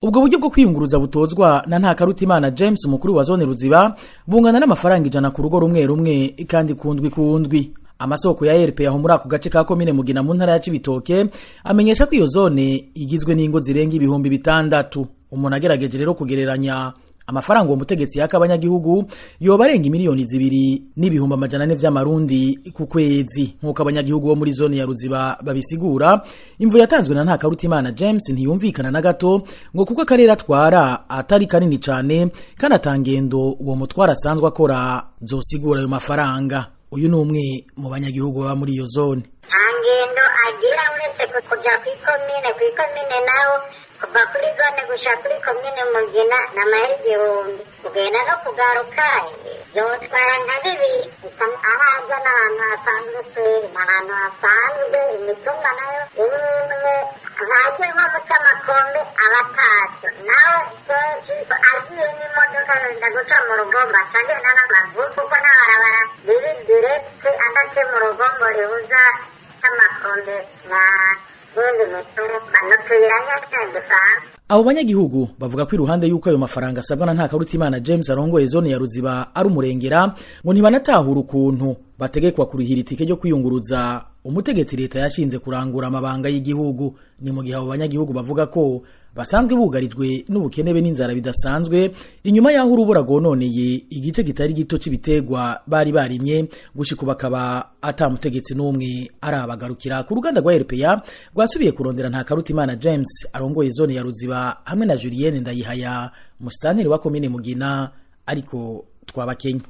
Ubwo buryo bwo kwiyunguruza butozwa na Ntakarutimana James, umukuru wa zone Ruziba, bungana n'amafaranga 100 ku rugo rumwe rumwe kandi kundwi kundwi. Amasoko ya RP aho muri ako gace ka komine Mugina mu ntara ya Cibitoke amenyesha ko iyo zone igizwe n'ingo zirenga 6000. Umuntu agerageje rero kugereranya amafaranga uwo mutegetsi yaka abanyagihugu, yoba arenga 2,400,000 vy'amarundi ku kwezi, nk'uko abanyagihugu bo muri zone ya Ruziba babisigura. Imvo yatanzwe na Ntakarutimana James ntiyumvikana na gato, ngo kuko akarere atwara atari kanini cane kandi atangendo uwo mutwara asanzwe akora zosigura ayo mafaranga. Uyu ni umwe mu banyagihugu baba muri iyo zone. Nta ngendo agira uretse kuja kw'ikomine. Kw'ikomine naho, kuva kuri zone gushika kuri komine Mugina ni amahera 1000. Kugenda no kugaruka vyotwara nka 2000. Aho aja n'ahantu hasanzwe kweri, ni ahantu hasanzwe. Imitumba nayo imwe imwe nkaje nko mu Camakombe aba atashe nawe. Kenshi agiye n'imodoka yenda guca mu Rugombo, aca agenda n'amaguru, kuko nta barabara riri direct adaciye mu Rugombo rihuza Camakombe na n'indi mitumba, n'utuyira nyene dusanzwe. Abo banyagihugu bavuga ko iruhande y'uko ayo mafaranga asabwa na Ntakarutimana James arongoye zone ya Ruziba ari umurengera, ngo ntibanatahura ukuntu bategekwa kurihira itike ryo kwiyunguruza umutegetsi leta yashinze kurangura amabanga y'igihugu. Ni mu gihe abo banyagihugu bavuga ko basanzwe bugarijwe n'ubukene be n'inzara bidasanzwe, inyuma y'aho urubura rwononeye igice kitari gito c'ibiterwa bari barimye, gushika ubu akaba ata mutegetsi n'umwe arabagarukira. Ku ruganda rwa RPA rwasubiye kurondera Ntakarutimana James arongoye zone ya Ruziba hamwe na Julienne Ndayihaya, musitanteri wa komine Mugina, ariko twabakenye.